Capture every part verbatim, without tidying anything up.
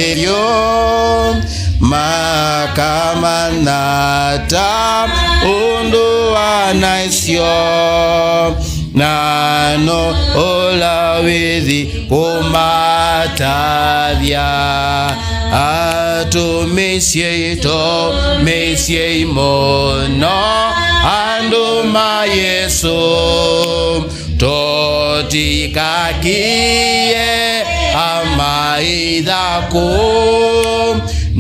ĩthyũ, makamanyata ũndũ wa nasyo, na no ũla wĩthi kũmatavya. Atũmĩsyei, tũmĩsyei mũno andũ ma Yesũ, tũtikakie amaithaku,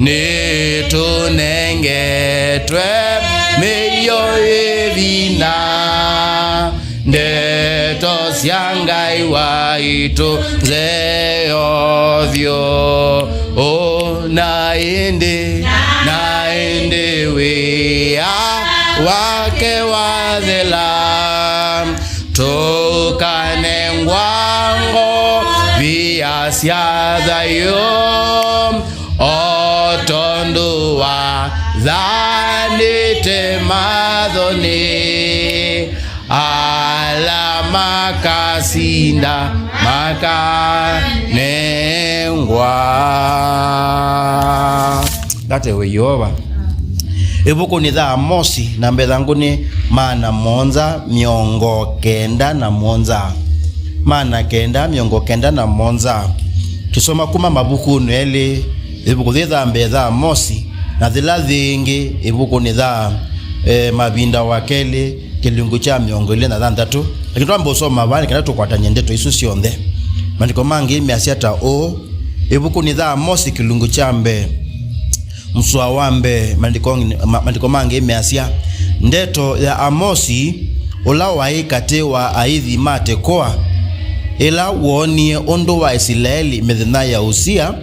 nĩtũnengetwe mĩio ĩvina. Ndeto sya Ngai waitũ nzeo vyũ, o na ĩndĩ, na ĩndĩ wĩa wake wathela, tũkanengwa ngovia sya thayũ, o tondũ wathanĩte mathoni. Ala makasinda makanengwa. That we Yeova. Ĩvukunĩ ya Amosi, namba ĩthangũ nĩ maana mũonza mĩongo kenda na mũonza. Maana kenda mĩongo kenda na mũonza. Tũsoma kuma mavukunĩ elĩ, ĩvuku yĩ ya mbee ya Amosi, na yĩla yĩngĩ ĩvukunĩ ya, eh, Mavinda wa Kelĩ, kĩlungu kya mĩongo ĩlĩ na thanthatũ. Lakini twamba ũsoma vaa nĩ kana tũkwatany'e ndeto isu syonthe. Maandĩko mangĩ measya ta ũũ, ĩvukunĩ ya Amosi kĩlungu kya mbee, mũsoa wa mbee, maandĩko, ma-, maandĩko mangĩ measya, ndeto ya Amosi, ũla waĩ katĩ wa aithi ma Tekoa, ĩla woonie ũndũ wa Isilaeli mĩthenya ya Usia,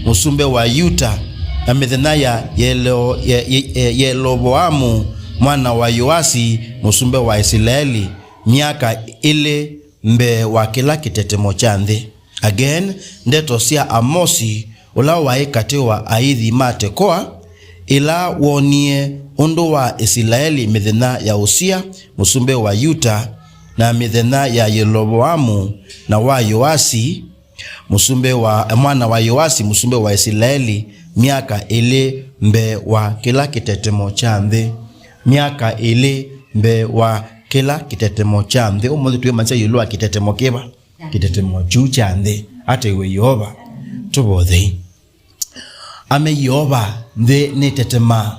mũsumbĩ wa Yuta, na mĩthenya ya Yelo-, Ye-, Ye-, Ye-, Yelovoamu, mwana wa Yoasi, mũsumbĩ wa Isilaeli, myaka ĩlĩ mbee wa kĩla kĩtetemo kya nthĩ. Again, ndeto sya Amosi, ũla waĩ katĩ wa aithi ma Tekoa, ĩla woonie ũndũ wa Isilaeli mĩthenya ya Usia, mũsumbĩ wa Yuta, na mĩthenya ya Yelovoamu na wa Yoasi, mũsumbĩ wa, mwana wa Yoasi, mũsumbĩ wa Isilaeli, myaka ĩlĩ mbee wa kĩla kĩtetemo kya nthĩ. Myaka ĩlĩ mbee wa kĩla kĩtetemo kya nthĩ. Ũmũnthĩ twĩmanyĩsya ĩũlũ wa kĩtetemo kĩva? Kĩtetemo kyu kya nthĩ. Ata we Yeova. Tũvothei. Ame Yeova, nthĩ nĩtetemaa,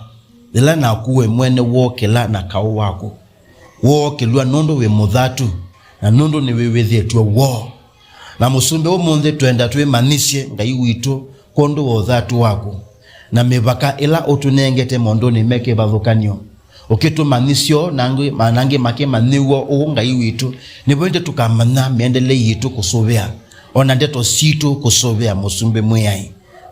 yĩla naku we mwene wookĩla na kaũ waku. Wookĩlw'a nũndũ wĩ mũthatu, na nũndũ nĩwĩw'ĩthĩtw'e woo. Na mũsumbĩ, ũmũnthĩ twenda twĩmanyĩsye Ngai witũ kwondũ wa ũthatu waku, na mĩvaka ĩla ũtũnengete maũndũnĩ me kĩvathũkany'o. Ũkĩtũmanyĩsya ũũ, na angĩ, na angĩ makĩmanyĩw'a ũũ, Ngai witũ, nĩvo ĩndĩ tũkamanya mĩendele yitũ kũsũvĩa, o na ndeto sitũ kũsũvĩa, Mũsumbĩ Mwĩai.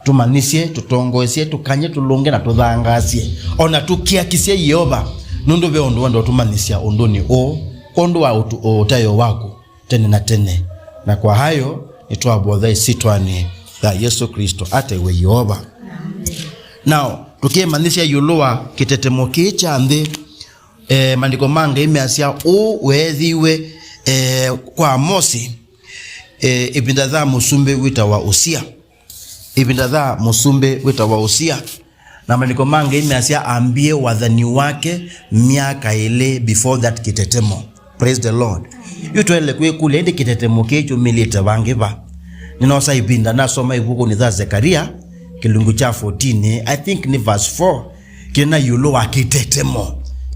Tũmanyĩsye, tũtongoesye, tũkany'e, tũlũnge na tũthangaasye, o na tũkiakisye, Yeova, nũndũ ve ũndũ wenda ũtũmanyĩsya ũndũnĩ ũũ, kwondũ wa ũtu-, ũtaĩo waku tene na tene. Na kwa hayo, nĩtwavotha ĩsyĩtwanĩ ya Yesũ Klĩsto, ata we Yeova. Now, tũkĩmanyĩsya ĩũlũ wa kĩtetemo kĩĩ kya nthĩ, eh, maandĩko ma Ngai measya ũũ weethĩiwe, eh, kwa Amosi, eh, ĩvinda ya mũsumbĩ wĩtawa Usia. Ĩvinda ya mũsumbĩ wĩtawa Usia. Na maandĩko ma Ngai measya ambie wathani wake myaka ĩlĩ before that kĩtetemo. Praise the Lord. Yu twaĩle kwĩkũlya, ĩndĩ kĩtetemo kĩĩ kyumĩlĩte vangĩ va? Nĩnoosa ĩvinda nasoma ĩvukunĩ ya Zekaria, kĩlungu kya fourteen, I think nĩ verse four, kĩna ĩũlũ wa kĩtetemo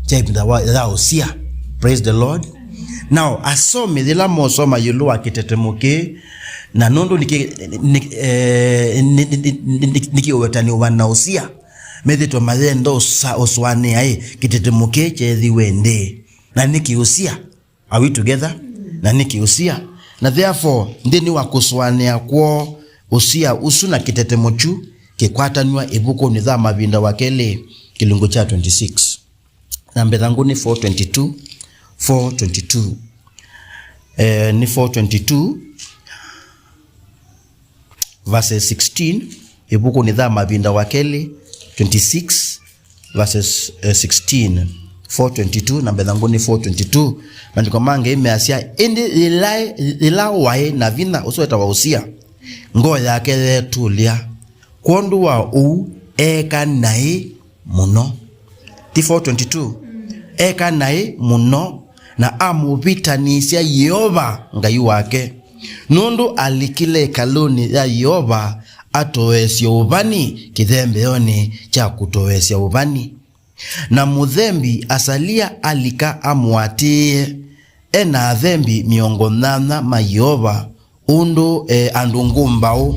kya ĩvinda wa, ya Usia. Praise the Lord. Now, asomi yĩla mosoma ĩũlũ wa kĩtetemo kĩĩ, na nũndũ nĩkĩ, nĩ, eh, nĩ, nĩ, nĩ, nĩ, nĩkĩ ũwetani wa na Usia, methĩtwe mayenda ũsa-, ũsũanĩa ĩ, kĩtetemo kĩĩ kyeethiwe ndĩĩ? Na nĩkĩ Usia? Are we together? Na nĩkĩ Usia? Na therefore, nthĩnĩ wa kũsũanĩa kwoo Usia ũsu na kĩtetemo kyu kĩkwatanw'a ĩvukunĩ ya Mavinda wa Kelĩ, kĩlungu kya twenty-six. Namba ĩthangũ nĩ four twenty-two, four twenty-two. Eh, nĩ four twenty-two, verses sixteen, ĩvukunĩ ya Mavinda wa Kelĩ, twenty-six, verses, eh, sixteen, four twenty-two, namba ĩthangũ nĩ four twenty-two. Maandĩko ma Ngai measya, ĩndĩ yĩla, yĩla waĩ na vinya, ũsu wĩtawa Usia, ngoo yake yeetũlya, Kwondũ wa ũu, eeka naĩ mũno. Ti four twenty-two? Eeka naĩ mũno, na amũvitanĩsya Yeova Ngai wake, nũndũ alikile ĩkalũnĩ ya Yeova atoeesye ũvani kĩthembeonĩ kya kũtoeesya ũvani. Na mũthembi Asalia alika amũatĩĩe, e na athembi mĩongo nyanya ma Yeova, ũndũ e andũ ngũmbaũ,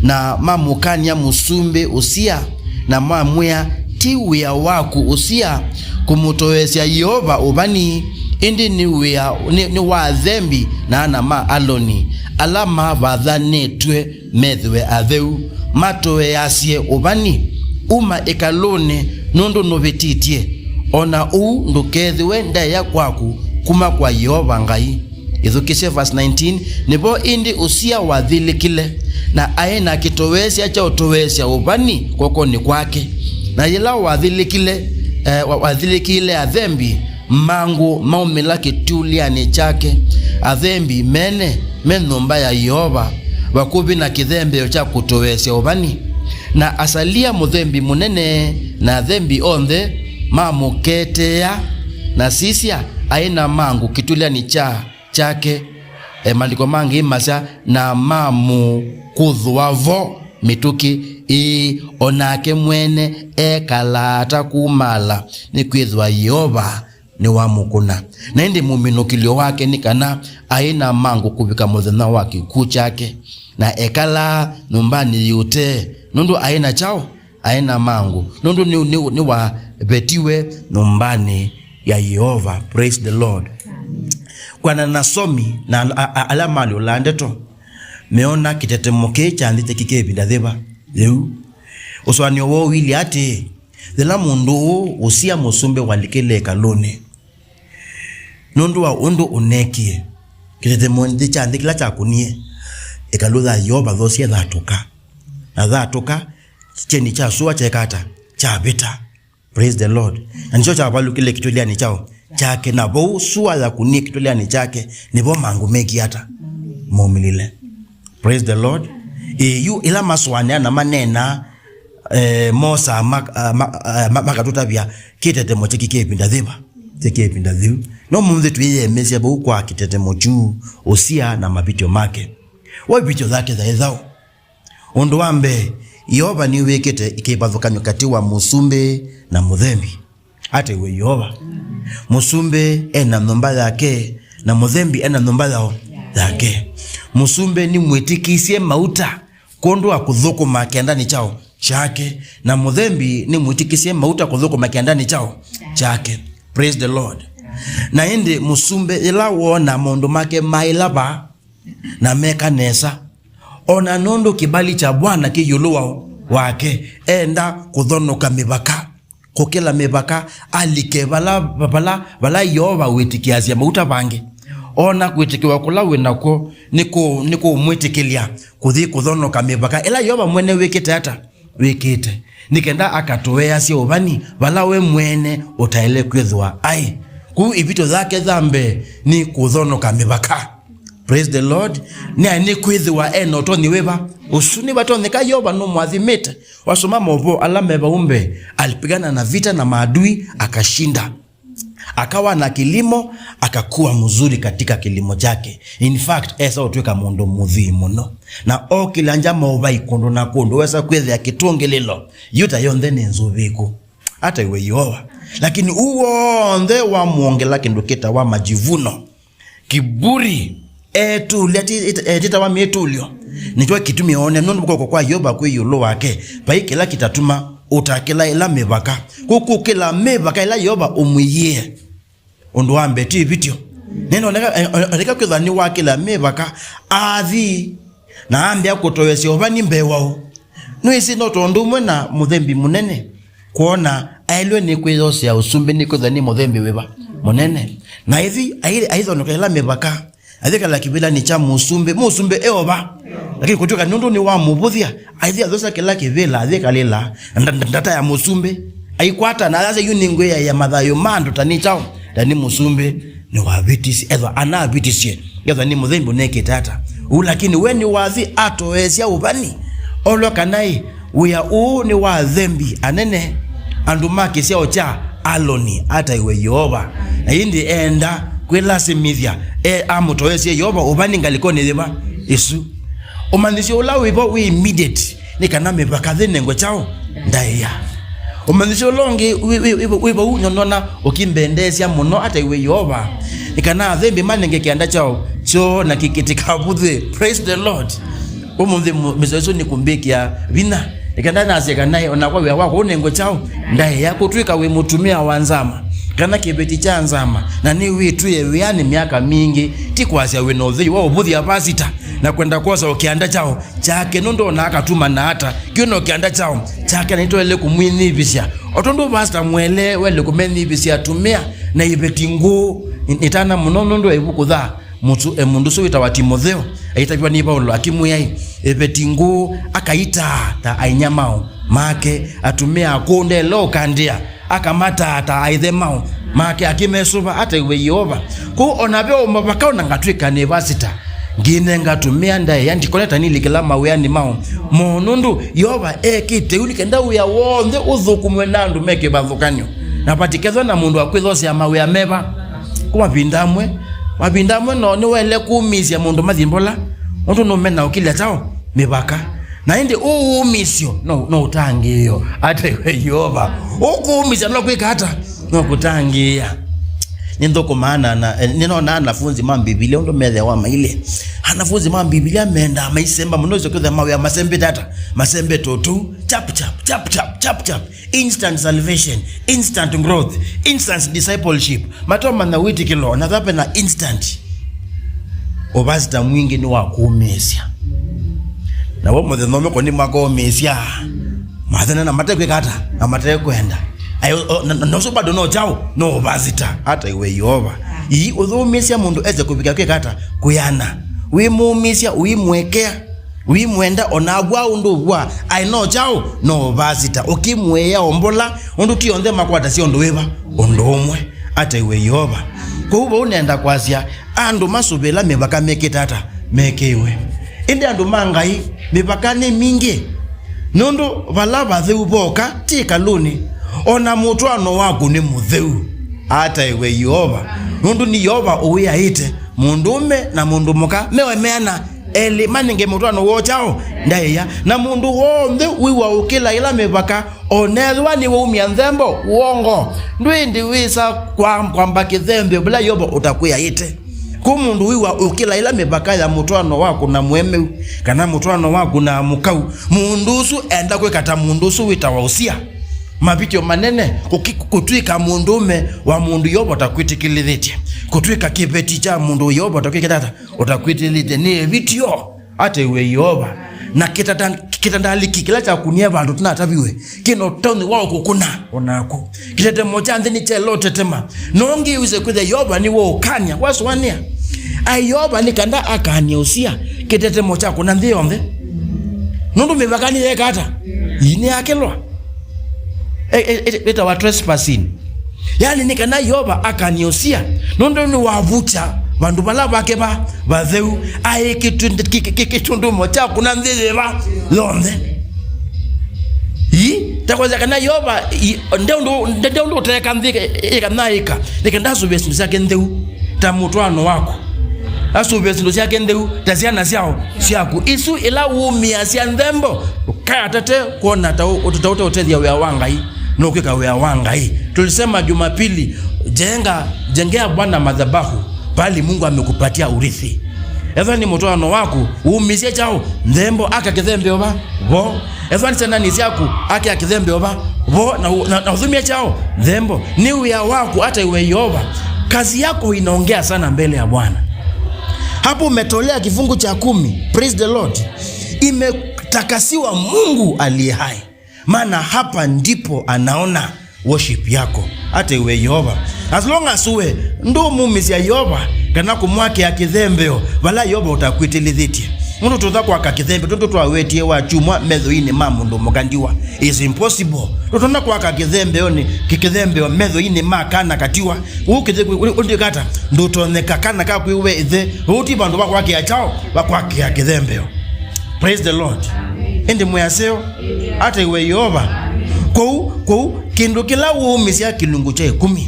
na mamũkany'a mũsumbĩ Ũsia, na mamwĩa, "Ti wĩa waku, Ũsia, kũmũtoeesya Yeova ũvani, ĩndĩ nĩ wĩa, nĩ, nĩ wa athembi na ana ma Aloni, ala mavathanĩtw'e methĩwe atheu, matoeasye ũvani. Uma ĩkalũnĩ, nũndũ nũvĩtĩtye. O na ũu ndũkethĩwe ndaĩa kwaku kuma kwa Yeova Ngai." Ĩthukĩsye verse nineteen. Nĩvo ĩndĩ Ũsia wathilĩkile, na aĩ na kĩtoeesya kya ũtoeesya ũvani kw'okonĩ kwake. Na yĩla wathilĩkile, eh, wa- wathilĩkĩile athembi, mangũ maumĩla kĩtulyanĩ kyake, athembi mene me nyũmba ya Yeova, vakuvĩ na kĩthembeo kya kũtoeesya ũvani. Na Asalia mũthembi mũnene na athembi onthe mamũketea, na sisya, aĩ na mangũ kĩtulyanĩ kya kyake, e, maandĩko mangĩ masya, "Na mamũkũthũa vo mĩtũkĩ." Ĩĩ, o nake mwene ekalaa atakumaala, nĩkwĩthĩwa Yeova nĩwamũkũna. Na ĩndĩ mũminũkĩlyo wake nĩ kana aĩ na mangũ kũvika mũthenya wa kĩkw'ũ kyake, na ekalaa nyũmbanĩ yĩ ũtee, nũndũ aĩ na kyaũ? Aĩ na mangũ, nũndũ nĩ, nĩ, nĩwavetiwe nyũmbanĩ ya Yeova. Praise the Lord. Kwana na asomi na a- a- ala malyũlaa ndeto, meona kĩtetemo kĩĩ kyanthĩte kĩkĩ ĩvinda yĩva yĩu. Ũsũanĩo woo ũilyĩ atĩĩ, yĩla mũndũ ũũ Ũsia mũsumbĩ walikĩle ĩkalũnĩ, nũndũ wa ũndũ ũneekie, kĩtetemo nthĩ kya nthĩ kĩla kyakũnie ĩkalũ ya Yeova, thoosie yatũka. Na yatũka, kyeni kya sua kyeeka ata? Kyavĩta. Praise the Lord. Na nĩkyo kyavalũkile kĩtũlyanĩ kyaũ? Kyake. Na vau sua yakũnie kĩtũlyanĩ kyake, nĩvo mangũ meekie ata? Maumĩlile. Praise the Lord. Ĩĩ, yu ĩla masũanĩa na maneenaa, eh, mosaa mak- ah, ma- ah, ma- makatũtavya kĩtetemo kĩkĩ kĩ ĩvinda yĩva, kĩ kĩ ĩvinda yĩu. No mũnthĩ twĩyĩemesya vau kwa kĩtetemo kyu Ũsia na mavĩtyo make. We ivĩtyo yake yaĩ yaũ? Ũndũ wa mbee, Yeova nĩwĩkĩte kĩvathũkany'o katĩ wa mũsumbĩ na mũthembi. Ataiwe Yeova. Mũsumbĩ e na nyũmba yake, na mũthembi e na nyũmba yao yake. Mũsumbĩ nĩmwĩtĩkĩisye mauta kwondũ wa kũthũkũma kĩandanĩ kyaũ? Kyake. Na mũthembi nĩmwĩtĩkĩisye mauta kũthũkũma kĩandanĩ kyaũ? Kyake. Praise the Lord. Na ĩndĩ mũsumbĩ, yĩla woona maũndũ make maĩla vaa na meka nesa, o na nũndũ kĩvali kya Bwana kĩ ĩũlũ wa, wake, enda kũthonoka mĩvaka. Kũkĩla mĩvaka, alike vala, vala, vala Yeova wĩtĩkĩasya mauta vangĩ. Ona kwĩtĩkĩwa kũla wĩ nakw'o nĩkũ- nĩkũmwĩtĩkĩlya kũthi kũthonoka mĩvaka ĩla Yeova mwene wĩkĩte ata? Wĩkĩte. Nĩ kenda akatũeasya ũvani vala we mwene ũtaĩle kwĩthĩwa aĩ. Kũu ĩvĩtyo yake ya mbee nĩ kũthonoka mĩvaka. Praise the Lord. Nĩ, nĩ kwĩthĩwa e na ũtonyi wĩva? Ũsu nĩvatonyeka. Yeova nũmũathimĩte. Wasoma maũvoo ala me vau mbee, alipigana na vita na maadui, akashinda. Akawa na kilimo, akakuwa mzuri katika kilimo chake. In fact, esa ũtwĩka mũndũ mũthwii mũno. Na okĩla nja maũvai kũndũ na kũndũ, wesa kwĩthĩa kĩtũngĩlĩlo. Yuta yonthe nĩ nzũvĩku. Ataiwe Yeova. Lakini ũu w'onthe wamwongela kĩndũ kĩtawa majivuno. Kiburi, etũlya, ti- ĩt- eh, tĩtawa mĩtũlyo. Nĩkyo kĩtumi oone nũndũ kũkũlya kwa Yeova kwĩ ĩũlũ wake, vai kĩla kĩtatuma ũtakĩla ĩla mĩvaka. Kũkũkĩla mĩvaka ĩla Yeova ũmwĩie. Ũndũ wa mbee, ti ĩvĩtyo. Nĩnoneka, eh, oneka kwĩthwa nĩwakĩla mĩvaka, athi, na ambĩa kũtoesya ũvani mbee waũ. Nĩwĩsĩ no tondũ ũmwe na mũthembi mũnene, kwona aĩlwe nĩ kwĩyosea ũsumbĩ nĩ kwĩthwa nĩ mũthembi wĩva? Mũnene. Na aithi, ai- aithonoka ĩla mĩvaka, athĩkala kĩvĩlanĩ kya mũsumbĩ, mũsumbĩ eova. Lakini kũtw'ĩka nũndũ nĩwamũvũthya, aithi athosa kĩla kĩvĩla, athĩkalĩla nda- nda- ndata ya mũsumbĩ, aikwata na ayasya, "Yu nĩngwĩaĩa mathayũ ma andũ ta nĩ kyaũ, ta nĩ mũsumbĩ." Nĩwavĩtisye, ethwa anavĩtisye, ethwa nĩ mũthembi ũnekĩte ata. Ũu lakini we nĩwathi atoesya ũvani, olwa kana ĩ, Wĩa ũũ nĩ wa athembi anene, andũ ma kĩsyao kya Aloni, ataĩwe Yeova. Na ĩndĩ eenda kwĩlasimĩthya, e, amũtoeesye Yeova ũvani ngalĩkonĩ yĩva ĩsu. Ũmanyĩsyo ũla wĩ vo wĩ immediate nĩ kana mĩvaka yĩnengwe kyaũ? Ndaĩa. Ũmanyĩsyo ũla ũngĩ wĩ, wĩ, wĩ, wĩ vau nonona ũkĩmbendeesya mũno, ataĩwe Yeova, nĩ kana athembi manenge kĩanda kyaũ kyoo na kĩtikavũthw'e. Praise the Lord. Ũmũnthĩ mũ-, mĩsoa ĩsu nĩkũmbĩkĩa vinya. Nĩ kana nasye kana o nakwa wĩa wakwa ũnengwe kyaũ? Ndaĩa. Kũtw'ĩka wĩ mũtumĩa wa nzama, kana kĩveti kya nzama, na nĩwĩtwĩe wĩanĩ myaka mingĩ, ti kwasya wĩ na ũthei wa ũvũthya vasita na kwenda kwosa o kĩanda kyaũ kyake, nũndũ ona akatuma na ata, kĩu no kĩanda kyaũ kyake, na nĩtwaĩle kũmwĩnyivĩsya. O tondũ Vasta Mwele waĩle kũmenyivĩsya atumĩa na iveti ngũũ, nĩ-, nĩtana mũno nũndũ evu kũthaa mũtu-, e, mũndũ ũsu wĩtawa Timotheo aitavw'a nĩ Vaulo akĩmwĩa, ĩ, iveti ngũũ akaitaa ta ainyamaũ make, atumĩa akũũ ndele ũkandĩa, akamataa ta aĩthe maũ make, akĩmesũva, ataĩwe Yeova. Kwoou o na ve o mavaka o na ngatw'ĩka nĩ vasita, ngĩnenga atumĩa ndaĩa, ndikone ta nilikĩla mawĩanĩ maũ moo, nũndũ Yeova ekĩte ũu nĩ kenda wĩa w'onthe ũthũkũmwe na andũ me kĩvathũkany'o, na vatikethwe na mũndũ wa kwĩthosea mawĩa meva. Kwa mavinda amwe, mavinda amwe no nĩwaĩle kũũmĩĩsya mũndũ mathi mbola, nũndũ nũmena ũkĩlya kyaũ? Mĩvaka. Na ĩndĩ ũũ ũũmĩĩsyo no, no ũtangĩĩo, ataĩwe Yeova. Ũkũũmĩĩsya no kwĩka ata? No kũtangĩĩa. Nĩnthũkũmaa na, na, eh, nĩnonaa anafunzi ma Mbivilia ũndũ methĩawa mailye. Anafunzi ma Mbivilia mendaa maisemba mũno, iso kwĩthĩa mawĩa masembete ata? Masembete ũtũu. Chap, chap, chap, chap, chap, chap. Instant salvation, instant growth, instant discipleship. Matomanya wĩtĩkĩlo, na thape na instant. Ũvasita mwingĩ nĩ wa kũũmĩĩsya. Na wo mũthenya ũmwe kũni makomĩĩsya. Mathana na matekwĩka ata? Na matekwenda. Ayo, o, na, na, na ũsu bado no kyaũ? No ũvasita. Ataĩwe Yeova. Ii, ũthũmĩĩsya mũndũ ese kũvika kwĩka ata? Kwĩana. Wĩmũmĩĩsya, ũimwekea. Wĩmwenda o na avwa ũndũ ũvwa, aĩ no kyaũ? No vasita. Ũkĩmwĩĩa o mbola, ũndũ ti onthe makwatasya ũndũ wĩva? Ũndũ ũmwe. Ataĩwe Yeova. Kwoou vau nenda kwasya, andũ masũvĩla mĩvaka mekĩte ata? Mekĩiwe. Ĩndĩ andũ ma Ngai, mĩvaka nĩ mingĩ. Nũndũ vala vatheu voka, ti ĩkalũnĩ, o na mũtwaano waku nĩ mũtheu. Ataĩwe Yeova. Nũndũ nĩ Yeova ũwĩaĩte. Mũndũũme na mũndũ mũka mewe meana elĩ manenge mũtwaano woo kyaũ? Ndaĩa. Na mũndũ w'onthe wĩw'a ũkĩla ĩla mĩvaka, o na ethĩwa nĩwaumya nthembo, wongo, ndwĩndĩ wĩsa kwa-, kwamba kĩthembeo vala Yeova ũtakwĩaĩte. Kũ mũndũ wĩw'a ũkĩla ĩla mĩvaka ya mũtwaano waku na mũemeu, kana mũtwaano waku na mũkau, mũndũ ũsu enda kwĩka ta mũndũ ũsu wĩtawa Usia. Mavĩtyo manene, kũki-, kũtw'ĩka mũndũũme wa mũndũ Yeova ũtakwĩtĩkĩlĩthĩtye, kũtw'ĩka kĩveti kya mũndũ Yeova ũtakwĩkĩte ata? Ũtakwĩtĩlĩte nĩ ĩvĩtyo, ataĩwe Yeova. Na kĩtata-, kĩtandalĩki kĩla kyakunie vandũ tũnataviwe, kĩno ũtonyi wa ũkũkũna o naku. Kĩtetemo kya nthĩ nĩkyaĩle ũtetema. No ngĩwĩsĩ kwĩthĩa Yeova nĩwe ũkany'a, wasũanĩa. Ai Yeova nĩ kana akany'e Usia, kĩtetemo kyakũna nthĩ yonthe. Nũndũ mĩvaka nĩyeeka ata? Ii, nĩyakĩlwa. E, e, e, ĩtawa trespassing. Yaani nĩ kana Yeova akany'e Usia, nũndũ nĩwavukya vandũ vala vake va vatheu, aĩ kĩtu-, kĩ-, kĩ-, kĩ-, kĩtundumo kya kũna nthĩ yĩva yonthe. Ii, ta kwasya kana Yeova, i-, nde ũndũ, nde, nde ũndũ ũteka nthĩ ĩka na ĩka, nĩ kana asũvĩe syĩndũ syake ntheu, ta mũtwaano waku. Asũvĩe syĩndũ syake ntheu, ta syana syao, syaku. Isu ila wumĩasya nthembo, ndũkatate kwona ta ũ-, ũtũtaũte ũtethya wĩa wa Ngai, nũkwĩka wĩa wa Ngai. Tulisema Jumapili, jenga, jengea Bwana madhabahu, pali Mungu amekupatia urithi. Ethwa nĩ mũtwaano waku, umisye kyaũ? Nthembo, aka kĩthembeo va? Vo. Ethwa nĩ syanani syaku, akĩa kĩthembeo va? Vo, na, na, na ũthumya kyaũ? Nthembo. Nĩ wĩa waku, ataĩwe Yeova. Kazi yako inaongea sana mbele ya Bwana. Hapo umetolea kifungu cha kumi. Praise the Lord. Imetakasiwa Mungu aliye hai. Maana hapa ndipo anaona worship yako. Ataĩwe Yeova. As long as we ndũmumĩsya Yeova kana kũmwakĩa kĩthembeo vala Yeova ũtakwĩtĩlĩthĩtye. Nũndũ tũtha kwaka kĩthembeo tũtũ twawetie wa kyumwa methũinĩ ma mũndũ mũka ndiwa. It's impossible. Tũtona kwaka kĩthembeonĩ, kĩ-, kĩthembeo methũinĩ ma kana katiwa. Ũu kĩthĩ-, ũndĩkata, ndũtonyeka kana kakwĩwe ĩthe. Ũu ti vandũ va kwakĩa kyaũ, va kwakĩa kĩthembeo. Praise the Lord. Ĩndĩ mwĩ aseo, ataiwe Yeova. Kwoou, kwoou, kĩndũ kĩla wũũmĩsya kĩlungu kya ĩkũmi,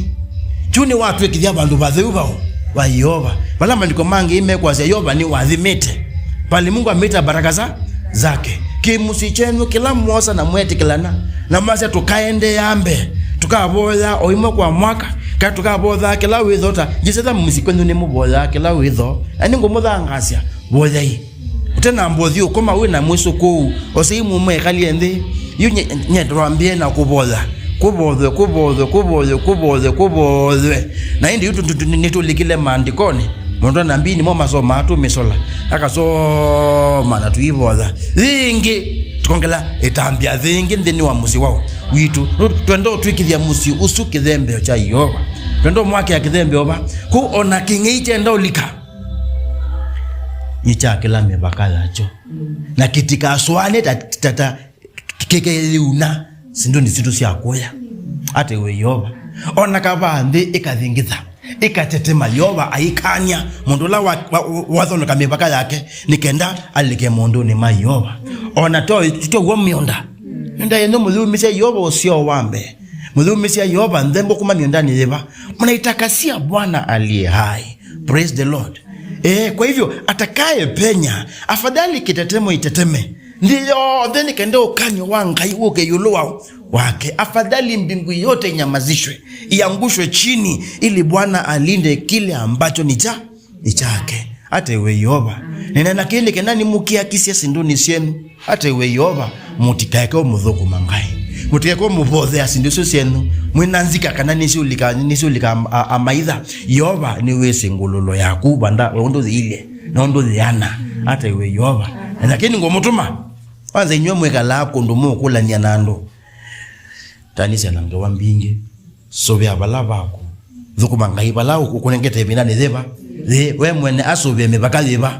kyu nĩwatw'ĩkĩthya vandũ vatheu vau va Yeova, vala maandĩko mangĩ mekwasya Yeova nĩwathimĩte, bali Mungu ameita baraka za, zake. Kĩmũsyĩ kyenyu kĩla mwosa na mwetĩkĩlana, na mwasya, "Tũkaendeea mbee, tũkavoya o ĩmwe kwa mwaka, kana tũkavoyaa kĩla wĩtho." Ta njĩsĩtha mũsyĩ kwenyu nĩmũvoyaa kĩla wĩtho, na nĩngũmũthangaasya, voyai. Ũtenamba ũthi ũkoma wĩ na mwĩsũkũu, osei mumwe ĩkalye nthĩ. Yu nye, nye ndwambie na kũvoya. Kũvoywe, kũvoywe, kũvoywe, kũvoywe, kũvoywe. Na ĩndĩ yu tu, tu, tu, nĩtũlikile maandĩkonĩ. Mũndũ na mbini mo masomaa tũmĩsola. Akasoma na tũivoya. Yĩngĩ, tũkongela ĩtambya yĩngĩ nthĩnĩ wa mũsyĩ wao witũ. Nũ, twenda ũtwĩkĩthya mũsyĩ ũsu kĩthembeo kya Yeova. Twenda ũmwakĩa kĩthembeo va. Kũu ona kĩng'ei kyenda ũlika. Nĩkyakĩla mĩvaka yakyo. Na kĩtikasũane ta, ta, ta, kĩkeyĩuna syĩndũnĩ sitũ sya kũya. Ataiwe Yeova. Ona kavaa nthĩ ĩkathingitha, ĩkatetema, Yeova aikany'a. Mũndũ ũla wa, wa, wathonoka mĩvaka yake, nĩ kenda alike maũndũnĩ ma Yeova. Ona to, to w'o mĩũnda. Mĩũnda yenyu mũyumĩsya Yeova ũseo wa mbee. Mũyumĩsya Yeova nthembo kuma mĩũndanĩ yĩva. Mnaitakasia Bwana aliye hai. Praise the Lord. Eh, kwa hivyo, atakaye penya, afadhali kitetemo iteteme. Nthĩ yonthe nĩ kenda ũkany'o wa Ngai wũke ĩũlũ wa, wake. Afadhali mbingu yote inyamazishwe, iangushwe chini, ili Bwana alinde kile ambacho ni cha, ni chake. Ataiwe Yeova. Nĩneena kĩĩ nĩ kenda nĩmũkiakisye syĩndũnĩ syenyu. Ataiwe Yeova, mũtikaeke ũmũthũkũma Ngai. Mũtikaeke ũmũvothea syĩndũ isu syenyu. Mwĩ na nzika kana nĩsyũlika, nĩsyũlika am-, a-, amaitha. Yeova nĩwĩsĩ ngũlũlo yaku vanda ũndũ yĩilye na ũndũ yĩana. Ataiwe Yeova. Na lakini ngũmũtũma. Kwanza inyw'ĩ mwĩkalaa kũndũ mũũkũlany'a na andũ. Tanĩsya na ngewa mbingĩ. Sũvĩa vala vaku. Thũkũma Ngai vala ũkũnengete ĩvindanĩ yĩva. Yĩ, we mwene asũvĩe mĩvaka yĩva.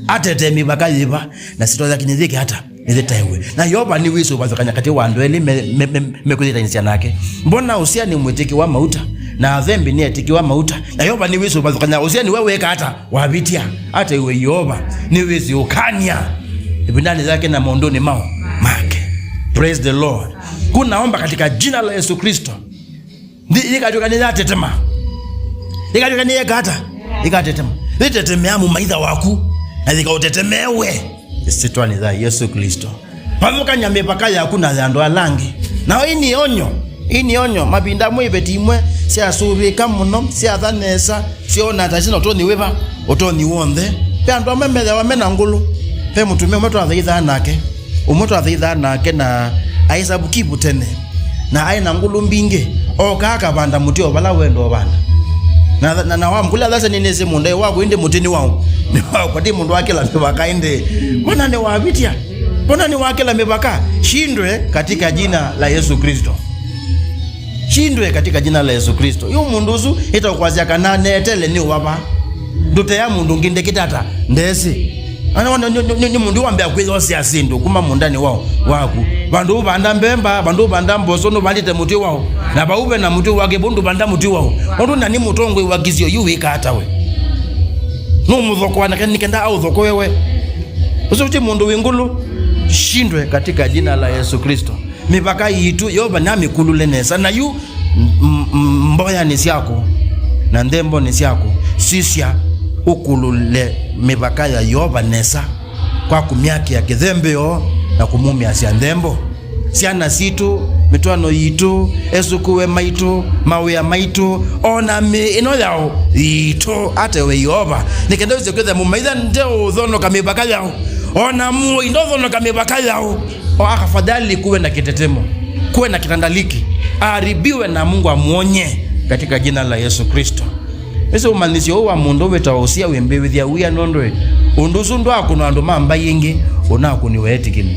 Atetee mĩvaka yĩva. Na sitwa yake nĩyĩke ata? Nĩyĩtaĩwe. Na Yeova nĩwĩsĩ ũvathũkany'a katĩ wa andũ elĩ me, me, me, mekwĩthĩtanĩsya nake. Mbona Usia nĩ mwĩtĩki wa mauta, na Athembi nĩ etĩki wa mauta? Na Yeova nĩwĩsĩ ũvathũkany'a Usia nĩwe wĩka ata? Wavĩtya. Ataiwe Yeova. Nĩwĩsĩ ũkany'a ĩvindanĩ yake na maũndũnĩ mao make. Praise the Lord. Kunaomba katika jina la Yesu Kristo. Nthĩ ĩkatw'ĩka nĩyatetema. Ĩkatw'ĩka nĩyeka ata? Ĩkatetema. Yĩtetemea mũmaitha waku, na yĩkaũtetemea we. Ĩsyĩtwanĩ ya Yesu Kristo. Vathũkany'a mĩvaka yaku na ya andũ ala angĩ. Nao ĩĩ nĩ onyo. Ĩĩ nĩ onyo. Mavinda amwe iveti imwe syasũvĩĩka mũno, syatha nesa, syona ta syĩna ũtonyi wĩva? Ũtonyi w'onthe. Ve andũ amwe methĩawa me na ngũlũ. Ve mũtumĩa ũmwe twathaithaa nake. Ũmwe twathaithaa nake na aĩ sabukivu tene. Na aĩ na ngũlũ mbingĩ. Ookaa akavanda mũtĩ o vala wenda ũvanda. Na, na, na wamkũlya, "Thasa nĩnĩsĩ mũũnda waku, ĩndĩ mũtĩ nĩ waũ?" Nĩ wakwa, ti mũndũ wakĩla mĩvaka ĩndĩ. Mbona nĩwavĩtya? Mbona nĩwakĩla mĩvaka? Shindwe katika jina la Yesu Kristo. Shindwe katika jina la Yesu Kristo. Yu mũndũ ũsu ĩtaũkwasya kana neetele nĩ ũvava. Ndũtea mũndũ ũngĩ ndekĩte ata? Ndesĩ. Ana wana nĩ, nĩ, nĩ, nĩ mũndũ wambĩa kwĩyosea syĩndũ kuma mũũndanĩ wao, waku. Vandũ ũvanda mbemba, vandũ ũvanda mboso, nũvandĩte mũtĩ wao. Na vau ve na mũtĩ wake, vau ndũvanda mũtĩ wao. Ũndũ na nĩ mũtongoi wa kĩsio yu wĩka ata we? Nũmũthokoa na nĩ kenda aũthokoe we. Ũsu ti mũndũ wĩ ngũlũ. Shindwe katika jina la Yesu Kristo. Mĩvaka yitũ, Yeova namĩkulule nesa. Na yu, m-, m-, mboyanĩ syaku na nthembonĩ syaku, sisya ũkulule mĩvaka ya Yeova nesa kwa kũmyakĩa kĩthembeo na kũmumĩasya nthembo. Syana sitũ, mĩtwaano yitũ, esũkũũe maitũ, mawĩa maitũ, o na mĩĩ ĩno yao yitũ, atewe Yeova, nĩ kenda wĩse kwĩthĩa mũmaitha ndeũthonoka mĩvaka yao, o na mũoi ndothoneka mĩvaka yao. O afadhali kuwe na kitetemo, kuwe na kitandaliki, aharibiwe na Mungu amuonye katika jina la Yesu Kristo. Ĩsĩ ũmanyĩsyo ũũ wa mũndũ wĩtawa Usia wĩmbĩvĩthya wia, nũndũ ũndũ ũsu ndwakũnwa andũ ma mbaĩ ingĩ, ũnakũniwe etĩkĩli.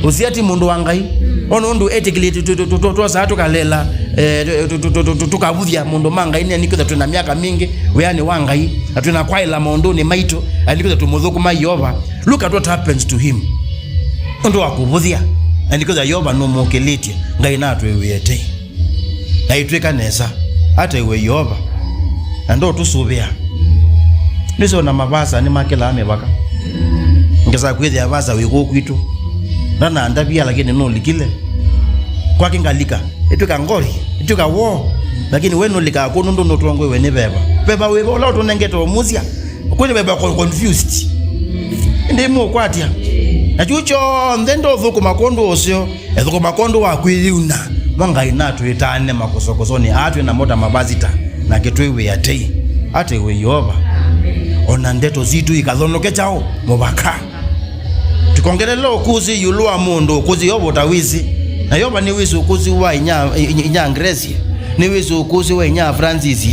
Usia ti mũndũ wa Ngai. Ona ũndũ etĩkĩli tũ-, tũ-, tũ-, tũ-, twosaa tũkalela, eh, tũ-, tũ-, tũkavuthya mũndũ ma Ngai, nĩ nĩkwĩtha twĩ na myaka mingĩ wĩanĩ wa Ngai, na twĩ na kwaĩla maũndũnĩ maitũ, na nĩkwĩtha tũmũthũkũma Yeova. Look at what happens to him. Ũndũ wa kũvũthya, na nĩkwĩtha Yeova nũmũkĩlĩtye. Ngai natwĩw'ĩe tei. Na itwĩka nesa, atewe Yeova, na ndotũsũvĩa. Nĩsĩ ona mavasa nĩmakĩlaa mĩvaka. Ngesa kwĩthĩa vasa wĩ kũũ kwitũ. Ndanandavia, lakini nũlikile. Kwake ngalika. Ĩtwĩka ngori, ĩtwĩka woo. Lakini we nũlikaa kũu nũndũ nũtongoiwe nĩ veva. Veva wĩva ũla ũtũnengete ũmusya? Kwĩna veva ko-, confused. Ĩndĩ mũkwatya. Na kyu kyonthe ndũthũkũma kwondũ ũseo, ethũkũma kwondũ wa kwĩyĩuna. Mwa Ngai natwĩtane makosokosonĩ aa twĩ namo ta mavasita, nake twĩ wĩa tei. Atĩwe Yeova. Ona ndeto sitũ ikathonoke kyaũ? Mũvaka. Tũkongelela ũkũsĩ ĩũlũ wa mũndũ ũkũsĩ Yeova ũtawĩsĩ. Na Yeova nĩwĩsĩ ũkũsĩ wa inya, inya, inya Grace. Nĩwĩsĩ ũkũsĩ wa inya Francis.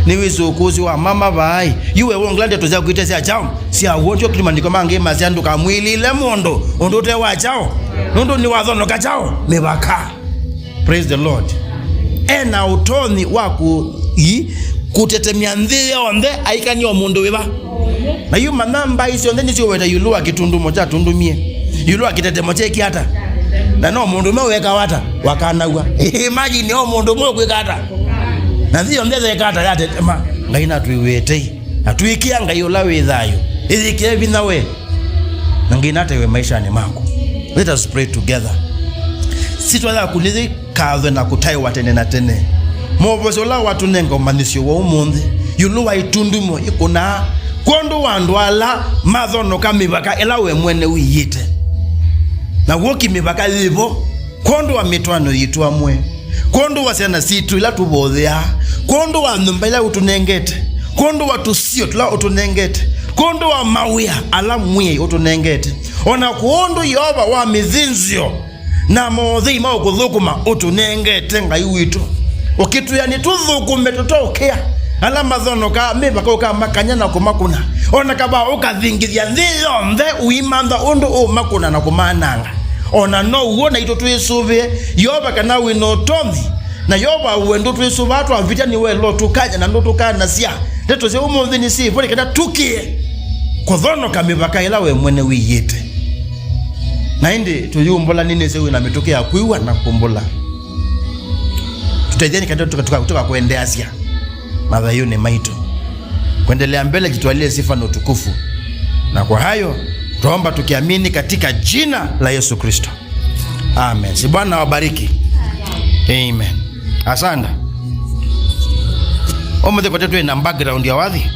Nĩwĩsĩ ũkũsĩ wa mama vaai. Yu we wongela ndeto syaku ite sya kyaũ? Sya w'o. Ndio kĩlĩmanĩko mangĩ masya ndũkamwĩlĩle mũndũ ũndũ ũte wa kyaũ. Nũndũ nĩwathonoka kyaũ? Mĩvaka. Praise the Lord. Ena ũtonyi wa kũ-, i-, kũtetemya nthĩ yonthe aikanie o mũndũ wĩva. Na yu manya mbaĩ syonthe nĩsyũweta ĩũlũ wa kĩtundumo kyatundumie, ĩũlũ wa kĩtetemo kyekie ata. Na no mũndũ ũmwe weka ata? Wakanaw'a. Imagine o mũndũ ũmwe ũkwĩka ata? Na nthĩ yonthe yeka ata? Yatetema. Ngai natwĩw'ĩe tei. Na tũĩkĩa Ngai ũla wĩ thayũ. Ĩyĩkĩe vinya we. Na Ngai natewe maishanĩ maku. Let us pray together. Sitwa yaku nĩyĩkathwe na kũtaĩwa tene na tene. Mwovosyo ũla watũnenga ũmanyĩsyo wa ũmũnthĩ, ĩũlũ wa itundumo ikũnaa, kwondũ wa andũ ala mathonoka mĩvaka ĩla we mwene wĩyĩte. Na w'o ki mĩvaka yĩvo, kwondũ wa mĩtwaano yitũ amwe, kwondũ wa syana sitũ ila tũvotheaa, kwondũ wa nyũmba ila ũtũnengete, kwondũ wa tũsio tũla ũtũnengete, kwondũ wa mawĩa ala Mwĩai ũtũnengete, o na kwondũ Yeova wa mĩthĩnzĩo na mothei ma ũkũthũkũma ũtũnengete, Ngai witũ, ũkĩtwĩa nĩtũthũkũme tũteũkĩa ala mathonokaa mĩvaka ũkamakany'a na kũmakũna, o na kavaa ũkathingithya nthĩ yonthe ũimantha ũndũ ũũmakũna na kũmananga. O na no w'o naitũ twĩsũvĩe Yeova kana wĩ na ũtonyi. Na Yeova we ndũtwĩsũvaa twavĩtya, nĩwe ũla ũtũkany'a na ndũtũkanasya. Ndeto sya ũmũnthĩ nĩsyĩvo nĩ kana tũkĩe kũthonoka mĩvaka ĩla we mwene wĩyĩte. Na ĩndĩ tũyĩumbũla, nĩnĩsĩ wĩ na mĩtũkĩ ya kwĩw'a na kũmbũla. Tũtethye nĩ kana tũka-, tũka-, tũkakwendeasya mathayũnĩ maitũ. Kuendelea mbele, jitwalie sifa na utukufu. Na kwa hayo, twaomba tukiamini katika jina la Yesu Kristo. Amen. Si Bwana awabariki. Amen. Asante. Ũmũnthĩ kote twĩ na background ya wathi.